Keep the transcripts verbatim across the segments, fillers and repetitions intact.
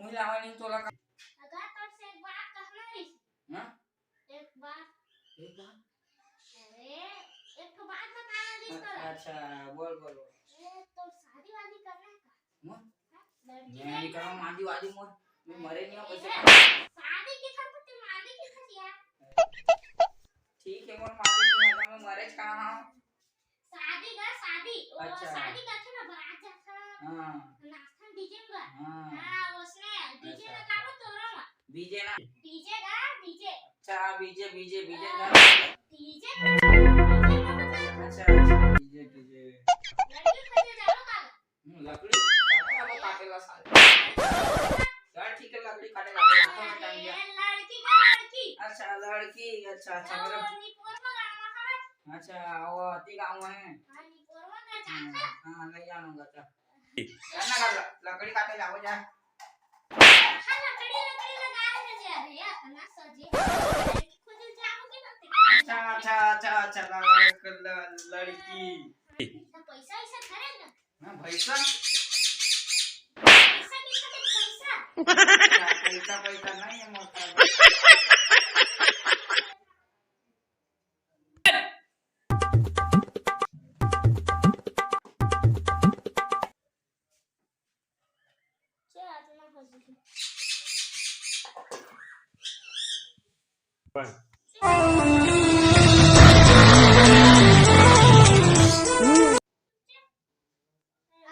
मोला आवा नहीं तोला का। अगर तोर से एक बात कहना रहिस। हाँ? एक बात। एक बात? अरे, एक ठो बात बताना रहिस तोला। अच्छा, बोल, बोल, बोल। ए, तोर शादी वादी करना है का? मोर? हाँ? लड़की मैं नहीं करना। करूँ, मादी वादी मोर। मैं मरे नहीं हूँ, कैसे ए, करूँ? शादी के था तो तू मादी के था यार। ठीक है, मोर मादी नहीं है, तो मैं मरे कहाँ हूँ? शादी का, शादी। वो अच्छा। शादी करथे ना, बारात जाथे। हाँ। नाचथे डीजे पर। हाँ। हाँ, उसने डीजे अच्छा। लगावो तोरो में। बीजे ना? डीजे का, डीजे। अच्छा, बीजे, बीजे, बीजे हाँ, का। डीजे का, डीजे का मतलब अच्छा, अच्छा, बीजे, बीजे। लड़की खोजे जाओ का? हम्म, लकड़ी काटे ला वो काटे ला साले। चल ठीक है, लकड़ी काटे ला, हाथों में टांग दिया। ए, लड़की का लड़की। अच्छा, लड़की, अच्छा, अच्छा, ओ, मतलब निपोर में गाँव है। अच्छा, वो अति गाँव है। हाँ, निपोर में का हाँ, जाता। हाँ, नहीं जानूंगा, चल। चल ना, ल-, लकड़ी काटे ला, हो जा। हाँ, लकड़ी, लकड़ी लगा रहे जा रहे हैं, इतना सजे। लड़की खोजे जाओगे ना, अच्छा, अच्छा, अच्छा, अच्छा, ल-, ल-, ल-, लड़की। तो पैसा वैसा धरे ना? हाँ, भैसा। पैसा किसका दे, पैसा? पैसा, पैसा नहीं है मोर पास। क्या आत्मा फंसी थी?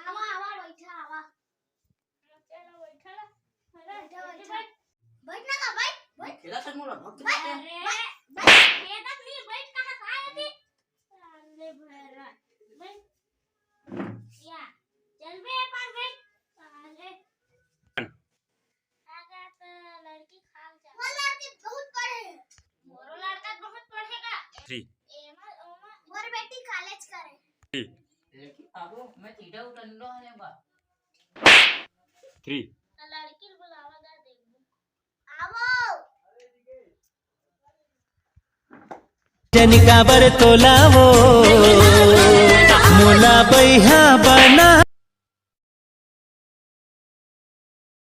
आवा, आवा, बैठा, आवा। चलो, बैठा ला। बैठा, बैठा। बैठ ना का, बैठ, बैठ। खेला सर मोला, भक्त बैठ, बैठ। अरे। बैठ, बैठ। ये तक नहीं, बैठ कहाँ, कहाँ रहती? साले भैरा। बैठ। या, चल बे, एक बार बैठ। साले। आगा तो लड़की खाल जा। वो लड़की बहुत पढ़े है। मोरो लड़का बहुत पढ़ेगा। Three. एमा, ओमा। मोर बेटी कॉलेज करे। Three. लेकिन बाबू, मैं चीटा उठा लो है बा। Three. तो लड़की बुलावा गा देखबो। आवो। जन काबर तोला वो, मोला बैहा बना